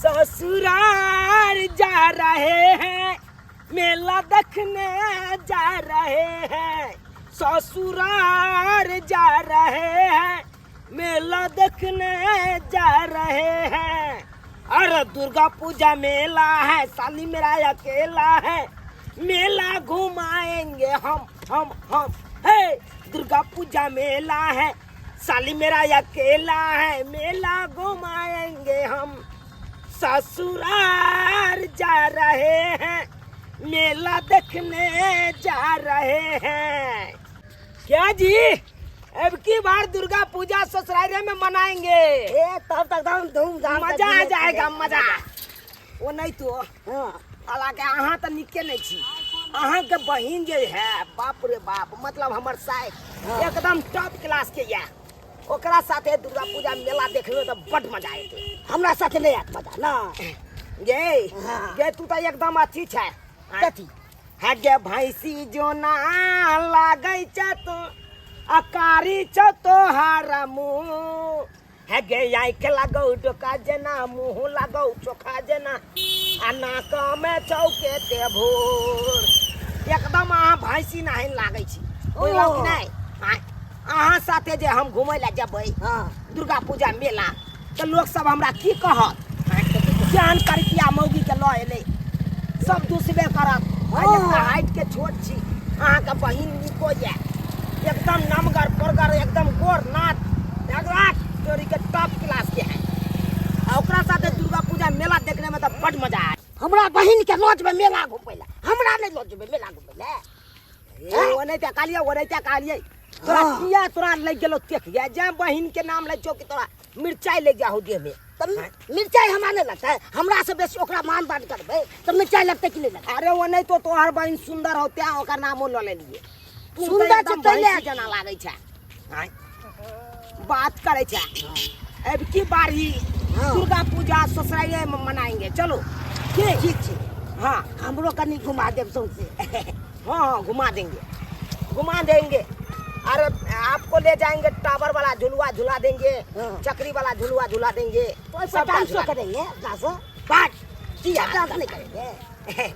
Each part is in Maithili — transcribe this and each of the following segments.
ससुराल जा रहे हैं, मेला देखने जा रहे हैं, ससुराल जा रहे हैं, मेला देखने जा रहे हैं। अरे दुर्गा पूजा मेला है, साली मेरा अकेला है, मेला घुमाएंगे हम हे। दुर्गा पूजा मेला है, साली मेरा अकेला है, मेला घुमाएंगे हम, ससुराल जा रहे हैं, मेला देखने जा रहे हैं। क्या जी, अब की बार दुर्गा पूजा ससुराल में मनाएंगे? ए तब तक एकदम धूमधाम से मजा आ घूमे जाएगा फिरे। मजा। ओ नहीं तो हालांकि अहाँ तऽ नीके नहीं छी, अहाँके बहिन जे है, बाप रे बाप, मतलब हमर साइड एकदम टॉप क्लास के या, ओकरा साथे दुर्गा पूजा मेला देखबै तऽ बड मजा एतै। हमरा साथे नहीं आयत मजा ना। गे गे, तू तऽ एकदम अथी छै। कथी? हे गे भैंसी जो ना लागै छै तो अकारी छौ तोहार मुँह, हे गे आँखि लगौ डोका जेना, मुँह लगौ चोखा जेना, आ नाक मे चौके ते भोर। एकदम अहाँ भैंसी नाही लागै छी, बुझलहुँ कि नहि? अहाँ साथे जे हम घुमै लए जेबै दुर्गा पूजा मेला, तऽ लोक सब हमरा की कहत? केहन करितिया मौगी के लऽ एलै, सब दुसबे करत। एकटा हाइट के छोट छी, अहाँके बहिन नीको यऽ, एकदम नमगर कोरगर, एकदम गोर नाथ, एकदम चोरी के टॉप क्लास के है। आ ओकरा साथे दुर्गा पूजा मेला देखने में तऽ बड मजा आयत। हमरा बहिन के लऽ जेबै मेला घुमै लए, हमरा नहि लऽ जेबै मेला घुमै लए? ए, ओ नहि तऽ कहलियै, ओ नहि तऽ कहलियै तोरा। किया तोरा लागि गेलो तेख? जे बहिन के नाम लै छौ कि तोरा मिरचाई लागि जाहो देह में। तऽ मिरचाई हमरा नहि लगतै? हमरा से बेसी ओकरा मान दान करबै तऽ मिरचाई लगतै कि नहि लगतै? अरे ओ नहि तो तोहर बहिन सुंदर हो तें ओकर नामो लऽ लेलियै। तू तऽ सुन्दर छै एकदम तै ले। भैंसी जेना लागै छै। आँय, बात करै छै। अब की बारी दुर्गा पूजा ससुराले में मनाएंगे, चलो। ठीक ठीक छै। हाँ। हमरो कनि घुमा देब सौंसे। हाँ, घुमा देंगे, घुमा देंगे। अरे आपको ले जाएंगे, टावर वाला झुलुआ झुला देंगे, चक्री वाला झुलुआ झुला देंगे। ओहि पर सबटा डांसो झुला करेंगे? डांसो? बाट किया डांस नहीं करेंगे?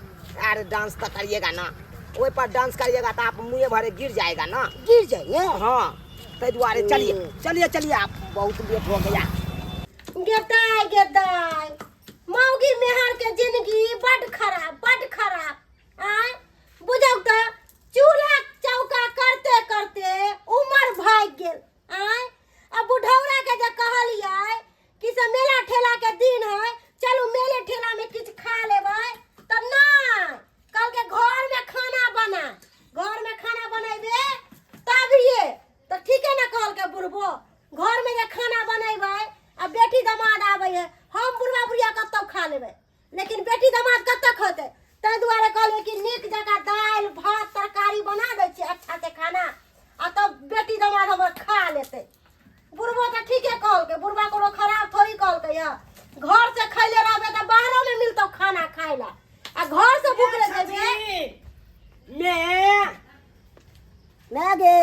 अरे डांस तो करिएगा ना, ओहि पर डांस करिएगा तो आप मुँहे भरे गिर जाएगा ना। गिर जाएंगे। हाँ, ताहि दुआरे चलिए। चलिए चलिए, आप बहुत लेट हो गया। गेदाय गेदाय, मौगी मेहर के जिंदगी बड खराब, बड खराब। आय बुझौ तऽ चूल्हा चौका करते करते उमर भागि गेल। आय आ बुढ़ौरा के जे कहलियै कि से मेला ठेला के दिन है, चलू मेले ठेला में किछु खा लेबै, तऽ नहि, कहलकै घर में खाना बना, घर में खाना बनेबे तभिए। तऽ ठीके ने कहलकै बुढ़बो, घर में जे खाना बनेबै आ बेटी दमाद आबै है, हम बुढ़बा बुढ़िया कतौ खा लेबै लेकिन बेटी दमाद कतऽ खेतै? ताहि दुआरे कहलियै कि नीक जकाँ दालि भात तरकारी बना दै छियै, अच्छा से खाना, आ तब बेटी दमाद हमर खा लेतै। बुढ़बो तऽ ठीके कहलकै, बुढ़बा कोनो खराब थोड़ी कहलकै। यऽ घर से खैले रहबै तऽ बाहरो में मिलतौ खाना खाय ला, आ घर से भूखले जेबै। मैं ना गे।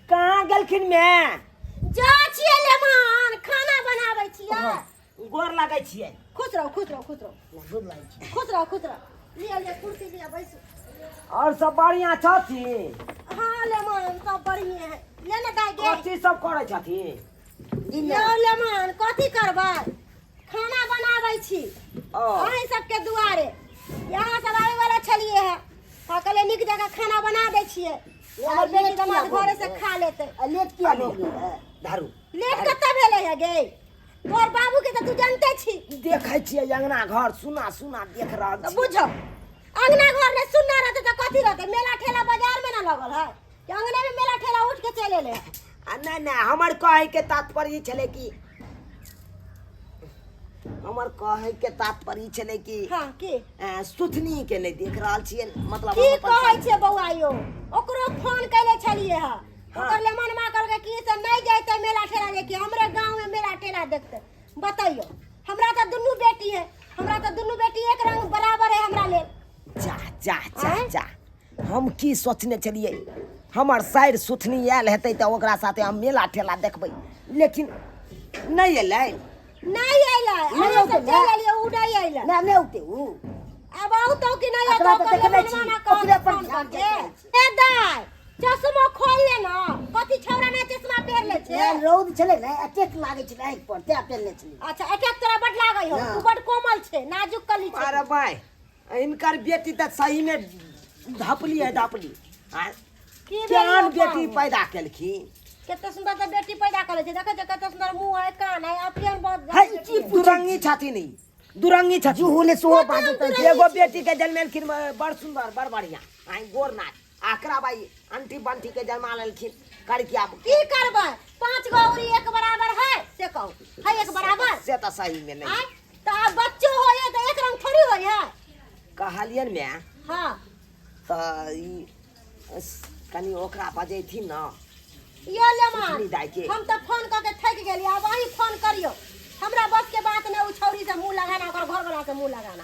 कहाँ गेलखिन मैं? जा छियै लेमान, खाना बनाबै छियै। गोर लागै छियै। खुश रहो, खुश रहो, खुश रहो। गोर लागै छी। खुश रहो, खुश रहो। लिअ लिअ, कुर्सी लिअ, बैसू। और सब बढ़िया छथिन? हाँ लेमान, सब बढ़िया है। ले ने दाइ गे। कथी सब करै छथिन? यौ लेमान, कथी करबै, खाना बनाबै छी। ओ। अहीं सबके दुआरे यहाँ सब आबै वाला छलियै है, तऽ कहलियै नीक जकाँ खाना बना दै छियै, हमर बेटी दमाद घरे से खा लेतै। आ लेट किया भऽ गेलै? धारू। लेट कतऽ भेलै है गे? तोहर बाबू के तऽ तू जानते छी। देखै छियै अंगना घर सुना सुना देख रहल तऽ छी। बुझो, अंगना घर ने सुन्ना रहते तऽ कथी रहते? मेला ठेला बाजार में ना लगल है कि अंगने में मेला ठेला उठ के चले ले। आ नहि नहि, हमर कहै के तात्पर्य ई छलै कि, हमर कहै के तात्पर्य ई छलै कि हाँ, की? सुथनी के नहि देख रहल छियै, मतलब की हम अपन कहै छियै बौआ यौ, ओकरो फोन कैले छलियै हँ। ओकर लेमन माँ कहलकै कि से नहि जैते मेला ठेला देखी, हमरे गाँव में मेला ठेला देखते। बतैयो, हमरा तऽ दुनू बेटी है, हमरा तऽ दुनू बेटी एक रंग बराबर है हमरा लेल। जा जा जा। आँय? जा, हम की सोचने छलियै, हमर साइर सुथनी आयल हेतै तऽ ओकरा साथे हम मेला ठेला देखबै, लेकिन नहि एलै। नहीं अइलै। नहि अहाँ औतै सब ने? चलि एलियै, उ नहीं अइलै। नहि नहि औतै उ। आब औतौ कि नहीं एकरा औतौ तऽ ओकर देखने छी, मनमाना कर ओकरे पर फोन ध्यान करके। जाइत रहै छै। ए दाइ, चश्मा खोल ले ना, कथी छौड़ा ने चश्मा पहिर ले छै? नहि, रौद छलै ने अटैक लागै छलै आँखि पर तें पहिरने छलै। अच्छा, अटैक तोरा बड लागै हौ। हाँ। तू बड कोमल छै, नाजुक कली छै। अरे भाई, इनकर बेटी तऽ सही में धपली है, धपली। आँय? की भेल केहन यौ बेटी पाहुन? पैदा केलखिन। कते सुंदर तऽ बेटी पैदा करै छै, देखै छै कते सुंदर मुंह है, कान है, आब केहन बहुत है, बेटी है। दुरंगी छथिन ई, दुरंगी छथिन। जुहू ने सेहो बाजैत अछि। एगो बेटी के जन्मेलखिन बड़ सुंदर, बड़ बढ़िया, आइ गोर नाक आकरा बाई अंटी बंटी के जन्मा लेलखिन करकिया। की करबै, 5 गो औरी एक बराबर है से कहू, है एक बराबर? से तऽ सही में नहीं। आँय? तऽ आब बच्चो होय तऽ एक रंग थोड़ी होय है। कहलियन में हाँ। तऽ ई कनि ओकरा बजैथिन ने। यो लेमान, सुथनी दाइ के। हम तऽ फोन कऽ के थाकि गेली, आब अहीं फोन करियौ। हमरा बस के बात नहि, उ छौरी से मुंह लगाना, ओकर घरवला से मुंह लगाना।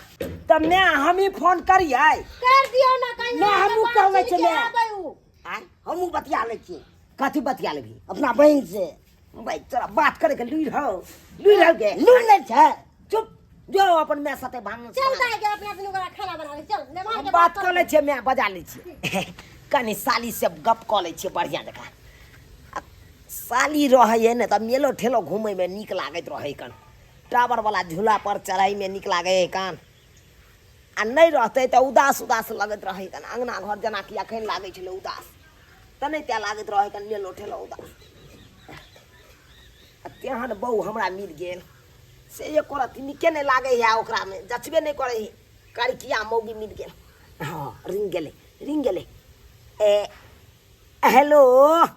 तऽ मैं हमही फोन करियै? कर दियौ ने कहियो। नहि, हमहूँ बात कहबै सुनि के छलियै। आबै उ। आँय? हमहूँ बतिया लै छियै। कथी बतिया लेबही? अपना बहिन से। भाई तोरा बात करे के लुरि हौ, लुरि हौ गे। लुरि नहि छै। चुप जो अपन माय साथे भांग। चल दाइ के, अपना दुनू गोरा खाना बनाबै चल। लेमान हम के बात कऽ लै छियै, माय बजा लै छियै, कनि साली से गप कऽ लै छियै बढ़िआँ जकाँ। आ साली रहै ने तऽ मेलो ठेलो घुमैमे नीक लागैत रहै कन, टावरवला झूला पर चढ़ैमे नीक लागै है कन। आ नहि रहतै तऽ उदास उदास लगैत रहै कन अङ्गना घर, जेनाकि एखन लागै छलै उदास तऽ नहि तेँ लागैत रहै कन मेलो ठेलो उदास। आ तेहन बहु हमरा मिल गेल से एको रत्ती नीके नहि लागै है, ओकरामे जचबे नहि करै है, करिकिया मौगी मिल गेल। हँ, रिंग गेलै, रिंग गेलै। ए हेलो।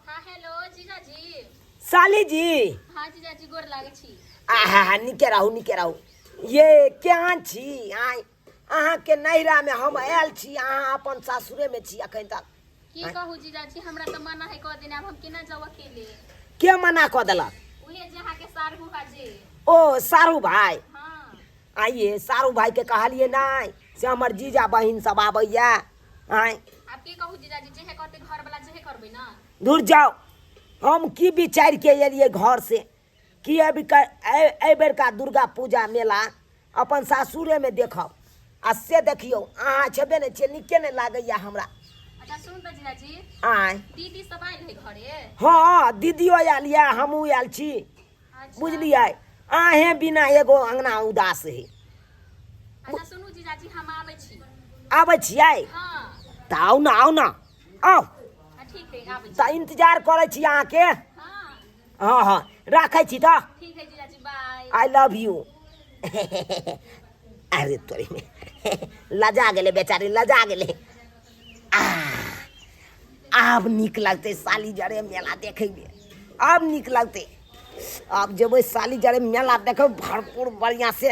हाँ हेलो जीजाजी। साली जी। हाँ जीजाजी, गोर लागै छी। आहा हा, नीके रहू, नीके रहू। ये केहन छी? आइ अहाँके नैहरामे हम आयल छी, अहाँ अपन सासुरेमे छी एखन तक। की कहू जीजाजी, हमरा तऽ मना है कऽ देने, आब हम केना जाउ अकेले? के मना कऽ देलक? उहे जे अहाँके साढ़ू हा जे। ओ सारू भाई? हाँ। आइए सारू भाई के कहलिए नहि से हमर जीजा बहिन सब आबैया। आँय? आब की कहू जीजाजी, जेहे कहते घर वाला जेहे करबै ना। दूर जाओ, हम की विचार के एलिए घर से कि अभी एहि बेरका दुर्गा पूजा मेला अपन सासुरेमे देखब, आ से देखियौ अहाँ छेबे नहि छियै, नीके नहि लागैया हमरा। अच्छा सुन तऽ जीजाजी। आँय? दीदी सब आयल है घरे? हँ, दीदियो आयल यऽ, हमहूँ आयल छी। अच्छा। बुझलियै, अहें बिना एगो अङ्गना उदास है। अच्छा सुनू जीजाजी, हम आबै छी। आबै छियै? हाँ। तऽ आउ ने, आउ ने, आउ। हाँ, ठीक है, आबै छी। तऽ इंतजार करै छी अहाँके। हाँ। हँ हँ, राखै छी तऽ। ठीक है जीजाजी, बाय। I love U. अरे तोरी में लजा गेलै बेचारी, लजा गेलै। आ आब नीक लगतै साली जरे मेला देखैमे, आब नीक लगतै। आब जेबै साली जरे मेला देखबै भरपूर बढ़िआँ से,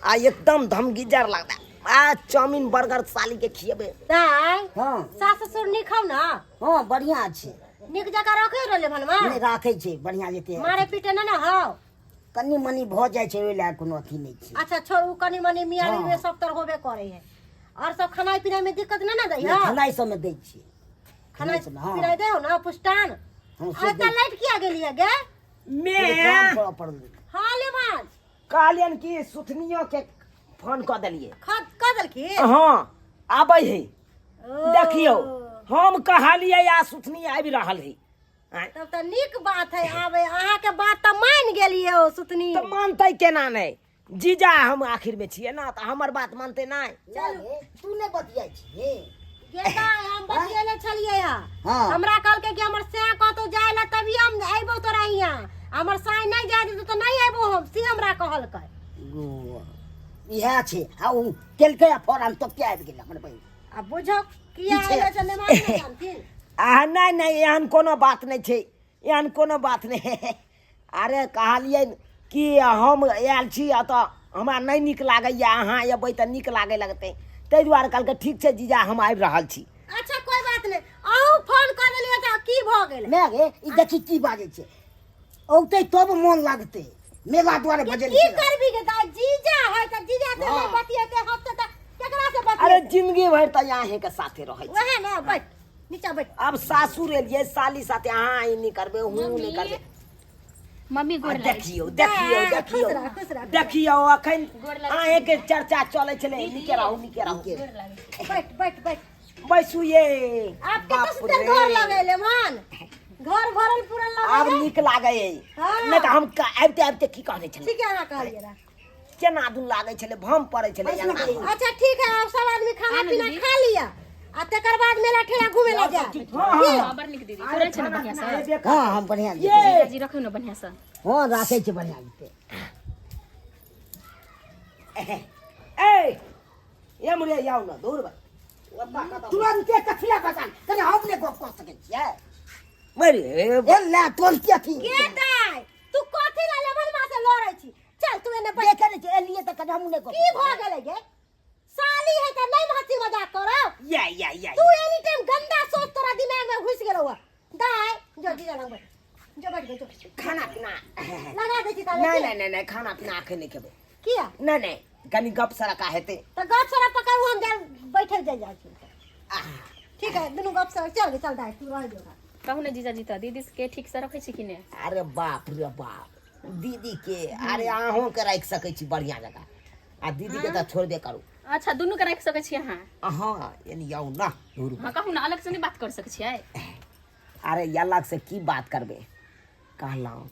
आ एकदम धमगिजर लगतै, आ चाउमिन बर्गर साली के खिएबै। दाइ। हाँ। सास ससुर नीक हौ ना? हाँ, बढ़िआँ छै। नीक जकाँ रखै रहले भनमा? नहि, राखै छै बढ़िआँ जते। मारे पीटे नहि ने हौ? कनि मनि भऽ जाइ छै, ओहि लए कोनो अथी नहि छै। अच्छा छोड़, उ कनि मनि मियाँ हाँ। में सब तर होबे करे है। और सब खानाइ पिनाइ में दिक्कत नहि ने दै नहि, हौ? खेनाइ सबमे दै छियै। खानाइ सबमे, हाँ। पिनाइ दै हौ ना पुष्टान? हाँ, से आ एतऽ दै। लाइट किया गेलियै गे? मे काम करऽ पड़लै। हाँ लेमान। कहलियन कि सुथनियो के फोन कऽ देलियै। कऽ देलखिन? हाँ, आबै है। ओ। देखियौ, हम कहलियै आ सुथनी आबि रहल है। आँय? तब तऽ नीक बात है, आबै अहाँके बात तऽ मान गेलियै ओ सुतनी। तऽ मानतै केना नहि? जीजा हम आखिर में छियै ना, तऽ हमर बात मानतै नहि? चल, तू नहि बतियाइ छी। गेता हम बतियेले छलियै हँ। हाँ। हमरा कहलकै कि हमर साँय कतौ जाय ला तभी हम अयबो तोरा हियाँ, हमर साँय नहि जाय देतौ तऽ नहि अयबो हम, से हमरा कहलकै। गो, इएह छै। आ ओ केलकै आ फौरन तब आबि गेल हमर बहिन। आ बुझो किया की छै? अयले छै मेहमान नहि जानथिन। आ नहि नहि, एहन कोनो बात नहि छै, एहन कोनो बात नहि। अरे कहलियै कि हम आयल छी एतऽ, हमरा नहि नीक लागैया, अहाँ अयबै तऽ नीक लागै लगतै, ताहि दुआरे कहलकै ठीक छै जीजा, हम आबि रहल छी। अच्छा कोई बात नहि, अहूँ फोन कऽ देलियै तऽ की भऽ गेलै? माय गे, ई देखी की बाजै छै, औतै तब मोन लागतै, मेला दुआरे कि बजल की करबी गे दाइ, जीजा है तऽ जीजा से हाँ। नहि बतियेतै हम तऽ केकरा से अरे बतियेतै? जिंदगी भरि तऽ अहेंके साथे रहै छी। वएह ने, बैठ नीचा बैठ। आब सासुर एलियै साली साथे अहाँ ई नहि करबै, हूँ नहि करबै। मम्मी गोर लागै छी। देखियौ देखियौ खुश देखियौ रह, खुश रह। देखियौ अखन गोर लागै छी। अहेंके चर्चा चलै छलै नीके रहू नीके रहू गोर लागै छी। बैठ बैठ बैठ बैसू ये आप कते बाप सुंदर रे। घर लगेले मान घर भरल पुरल आब लगे नीक लागै हाँ। नहि तऽ हम आबिते आबिते की कहने छलै ठीक है अहाँ कहलिए रहा केना दुन लागै छलै भम पड़ै छलै अंगना मे। अच्छा ठीक है आप सब आदमी खाना हाँ ना पीना दीदी। खा लिया आ तकर बाद मेला ठेला घूमे ला जाए हाँ, हाँ। हाँ, बड़ नीक दीदी तोरे छै ने बढ़िआँ से हेबे करतै। हाँ हम बढ़िआँ ये जीजाजी रखू ने बढ़िआँ से हाँ राखै छै बढ़िआँ जते ए ये मुड़िया आउ ना दूर बा तुरन्ते कथिला बसान कने हम ने गप कऽ सकै छियै मरे ए ले तुरन्ते अथी के दाय तू कथी ला लेबल मां से लड़ै छी चल तू एने बैठ देखे नै छियै एलियै तऽ कने हम ने गप की भ गेलै गे साली है त नहीं हंसी मजाक करब या या या तू एनी टाइम गंदा सोच तोरा दिमाग में घुस गेलौ है दाय जो जीजा लग बैठ जो बैठ जो खाना पीना लगा दे छी ताले नहीं नहीं नहीं नहीं खाना पीना अखन नहीं खेबै किया नहीं नहीं कनी गप सरका हेतै त गप सरा पकड़ू हम जा बैठल जाय जाइ छी ठीक है दुनू गप सरा चल गे चल दाय तू रह जो कहू ने जीजाजी तऽ दीदी के ठीक से रखै छी कि नहि अरे बाप रे बाप दीदी के अरे अहूँ के राखि सकै छी बढ़िया जगह आ दीदी के तऽ छोड़बे करू अच्छा दुनू के राखि सकै छी अहाँ अहाँ यानी आउ ना दूर हाँ कहू ने अलग से नहि बात कर सकै छियै अरे अलग से की बात करबै कहलहुँ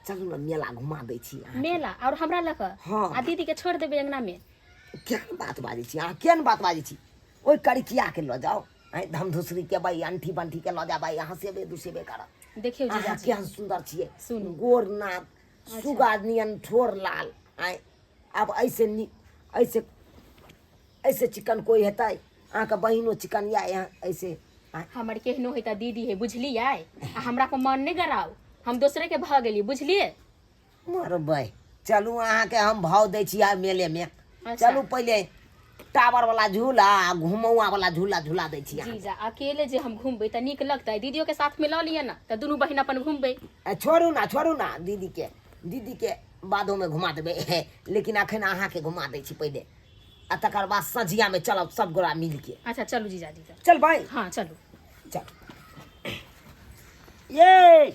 चलू ने मेला घुमा दै छी अहाँ मेला और हमरा लऽ कऽ हाँ। आ दीदी के छोड़ देबै अंगना में केहन बात बाजै छी अहाँ केहन बात बाजै छी ओहि करिकियाके लऽ जाउ आँय धमधुसरी के भाई अंठी बंठी के लऽ जाबै अहाँ सेबे दुसेबे करब देखियौ अहाँ जीजाजी केहन सुन्दर छियै सुनू। गोर नाक सुगा नियन ठोर लाल आँय आब ऐसे नी ऐसे ऐसे चिकन कोइ हेतै अहाँके बहिनो चिकन या यहाँ ऐसे आँय हमर केहनो है तऽ दीदी है बुझलियै आ हमरा पर मन नहि गराउ हम दोसरे के भऽ गेलियै बुझलियै मरबै चलू अहाँके हम भाव दै छी आइ मेलेमे अच्छा। चलू पहिले टावर वाला झूला आ घुमौआ वाला झूला झूला दै छी अहाँके। जीजा अकेले जे हम घूमबै तऽ नीक लगतै दीदियो के साथ में लऽ लिअ ने तऽ दुनू बहिन अपन घूमबै आ, छोड़ू ना छोड़ू ना दीदीके दीदीके बादोमे घुमा देबै लेकिन अखन अहाँके घुमा दै छी पहिले आ तकर बाद सझियामे चलब सब गोरा मिलके अच्छा चलू जीजाजी तऽ चल भाई हाँ चलू चल ये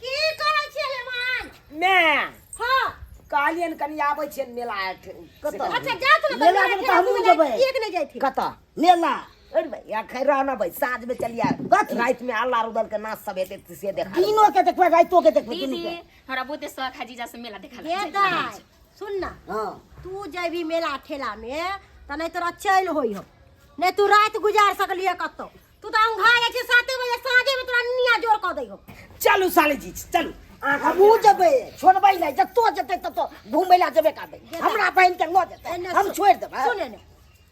की करै छियै लेमान मैं हाँ कहलियनि कनि आबै छियनि मेला कतऽ? अच्छा जात ना मेला में तऽ हमहूँ जेबै। एक नहीं जाइथिन कतऽ मेला अरे भाई अखन रहना भाई साँझ में चलिया कथी? राति में अल्लाह रुदल के नाच सब हेतै तऽ से देखा लेबै। दिनो के देखबै रातिो के देखबै दुनू दीदी के हमरा बहुते शौक है जीजा से मेला देखा हे दाय सुन ना हाँ तू जेबी मेला ठेला में तऽ नहीं तोरा चैल होइ हो नहीं तू रात गुजार सकलिए कतौ तू तऽ औंघा जाइ छी 7 बजे साँझे में तोरा निया जोर कऽ दै हो चलू साले जी चलू हमहूँ जेबै छोड़बै नहि जतो जेतै ततो घूमै लए जेबे करबै हमरा बहिन के लऽ जेतै एने हम छोड़ि देबै सुने ने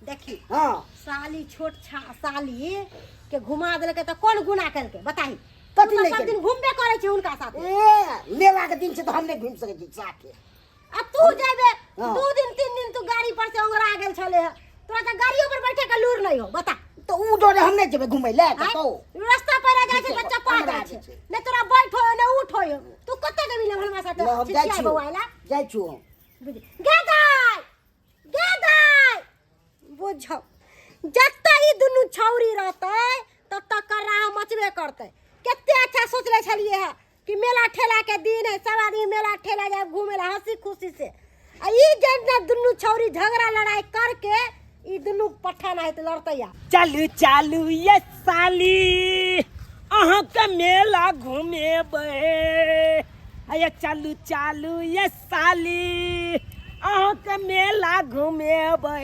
देखी हाँ साली छोट छा साली के घुमा देलकै तऽ कोन गुना केलकै बताही कथी तू तऽ नहि सब दिन घुमबे करै छी हुनका साथे ए मेला के दिन छै तऽ हम नहि घुमि सकै छी साथे आ तू जेबे हाँ। 2 दिन 3 दिन तू गाड़ी पर से ओंगरा गेल छले हे तोरा तऽ गाड़ियो पर बैठे के लूर नहीं हो बता तऽ उ डरे हम नहि जेबै घुमै लए आँय? कतौ रास्ता पर जाइ छै तऽ चपा हमरा जाइ छै छै। नहि तोरा बैठो ने उठो तू कतऽ जेबी ले हमरा साथे नहि, हम जाइ छिछिया छी बौआइला जाइ छी हम बुझ गे दाइ गे दाइ बुझौ जतऽ ई दुनू छौरी रहतै ततऽ कर्रा मचबे करतै कते अच्छा सोचले छलियै हँ कि मेला ठेला के दिन है सब आदमी मेला ठेला जाए घूमे ला हंसी खुशी से आ ई जब दुनू छौरी झगड़ा लड़ाई करके ई दुनू पट्ठा ना है लड़तै या चलू चालू ये साली अहाँके मेला घुमेबै अये चलू चालू ये साली अहाँके मेला घुमेबै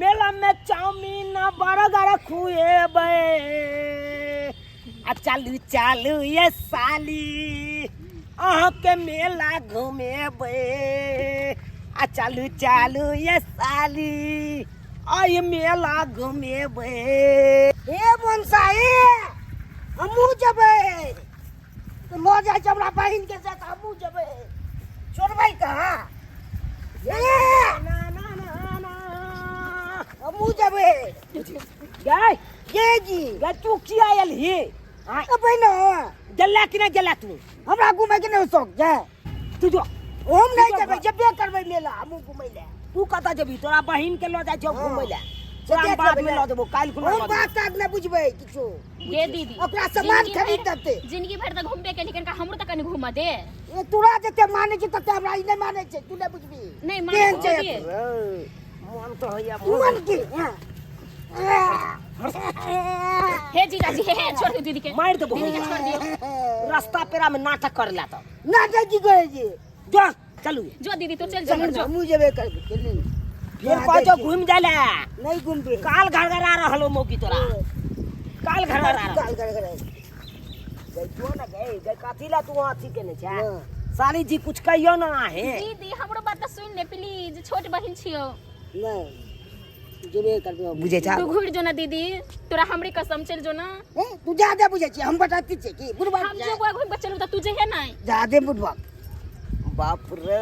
मेलामे चाउमीन बर्गर खुएबै आ चलू चालू ये साली अहाँके मेला घुमेबै आ चलू चालू ये साली आइ मेला घुमेबै हे मनसा हे हमहूँ जेबै तऽ लऽ जाइ छै हमरा बहिनके साथ हमहूँ जेबै छोड़बै कहाँ हे ना ना ना ना हमहूँ जेबै गै ये जी गै तू किया आयल ही आँय, अबै ने गेला कि नहि गेला तू हमरा घुमैके नहि शौक छै तू जो हम नहि जेबै जेबे करबै मेला हमहूँ घुमै लए तू कतऽ जेबही तोरा बहिन के लऽ जाइ छौ घुमै लए तोरा हम देख बाद लेबै में ने। लऽ देबो काल्हि खुना हम लऽ देबो। बात तात नहि बुझबै किछो गे दीदी ओकरा सामान जिंदगी खरीद भरि- देतै। जिंदगी भरि तऽ घुमबे केली कनिका हमरो तऽ कनि घूमऽ दे ए तोरा जते मानै छै तते हमरा ई नहि मानै छै तू नहि बुझबी नहि केहन मानै छै छै रे, मन तऽ होइया मन की हाँ। हे जीजाजी हे हे छोड़ दियौ दीदी के मारि देबो दीदी के छोड़ दियौ रास्ता पेरा में नाटक करे ला तऽ ना जाय की करै छी जो चलू जो दीदी तो चल जो चल जो हमहूँ जेबे करबै चलू फिर कहै छौ घुमि जाइ ले नहि घुमबै काल घरघरा रहलो मौकी तोरा काल घरघरा रहल काल घरघरा गई तू ना गई गई कथी ला तू अथी केने छै हाँ। साली जी कुछ कहियो ना हे दीदी हमरो बात तऽ सुन ले प्लीज छोट बहिन छियौ नहि जेबे करबै हम। बुझे छा तू घुर जो ना दीदी तोरा हमरे कसम चल जो ना ए, तू जादे बुझै छी हम बताती छियै की बुढ़बा हम जो बुआ घुम के चलू तऽ तू जइहे नहीं जादे बुढ़बा बाप रे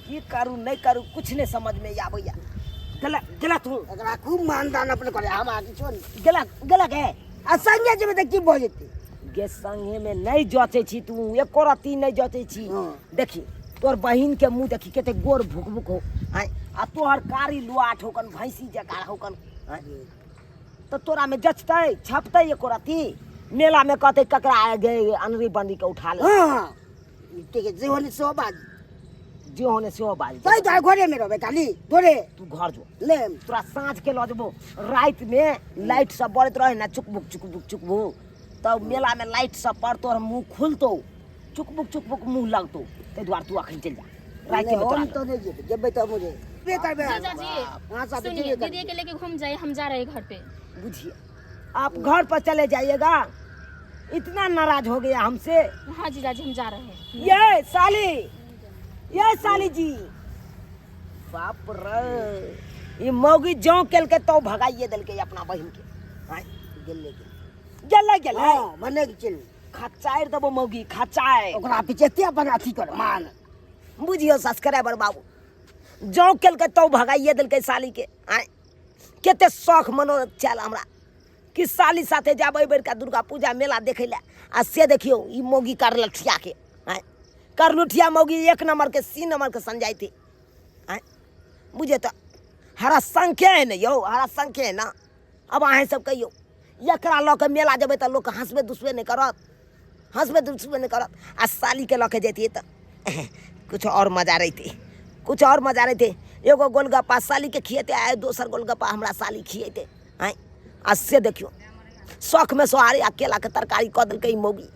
की करू नहीं करू कुछ नहीं समझ में आबैया गला गला तू एकरा खूब मानदान अपन करे हम आगे छो ने। गला गला गे आ संगे जेबै तऽ की भऽ जेतै गे संगे में नहीं जचे छी तू एको रत्ती नहीं जचे छी हाँ। देखी तोर बहिन के मुंह देखी कते गोर भुक भुक हो आय आ तोहर कारी लुआठ होकन भैंसी जकाँ होकन आँय तऽ तोरा में जचतै छपतै एको रत्ती मेला में कहतै ककरा गे अनरी बनरी के उठा ले हाँ हाँ ठीक है जे होने सो बाज जे होने सेहो बाज तै तोरा घरे में रहबै खाली तोरे तू घर जो ले तोरा साँझ के लऽ जेबो राति में लाइट सब बरैत रहे ना चुकबुक चुकबुक चुकबुक तब मेला में लाइट सब पर तोहर मुंह खुलतौ चुकबुक चुकबुक मुंह लगतौ ताहि दुआरे तू अखन चलि जा राति में तोरा हम तो नहीं जेबै जेबै तऽ मुझे जेबे करबै जीजाजी हाँ साहब सुनिए जेबे दीदी करबै के लेके घूम जाइए हम जा रहे हैं घर पे बुझिए आप घर पर चले जाइएगा इतना नाराज हो गया हमसे हाँ जीजाजी हम जा रहे हैं ये साली ये साली जी बाप रे ई मौगी जौ केलकै तो भगाइए देलकै अपना बहिन के आँय, गेलै के गेलै गेलै हाँ मने के चलू खचारि देबो मौगी खचारि ओकरा पीछे एते अपन अथी कर मान बुझियौ सब्सक्राइबर बाबू जौ केलकै तो भगाइए देलकै साली के आँय कते शौख मनोरथ छल हमरा कि साली साथे जाब एहि बेरका दुर्गा पूजा मेला देखै लए आ से देखियौ ई मौगी करलठियाके आँय करलुठिया मौगी एक नंबर के सी नंबर के संजाइते आँय बुझे तऽ हरा संख्या है ने यौ हरा संख्या है ना अब अहें सब कहियौ एकरा लऽ कऽ मेला जेबै तऽ लोक हँसबे दुसबे नहि करत हँसबे दुसबे नहि करत आ सालीके लऽ कऽ जैतियै तऽ कुछ और मजा रहितै कुछ और मजा रहितै एगो गोलगप्पा सालीके खिएतै आ दोसर गोलगप्पा हमरा साली खिएतै आँय आ से देखियौ शौखमे सोहारी आ केलाके तरकारी कऽ देलकै ई मौगी।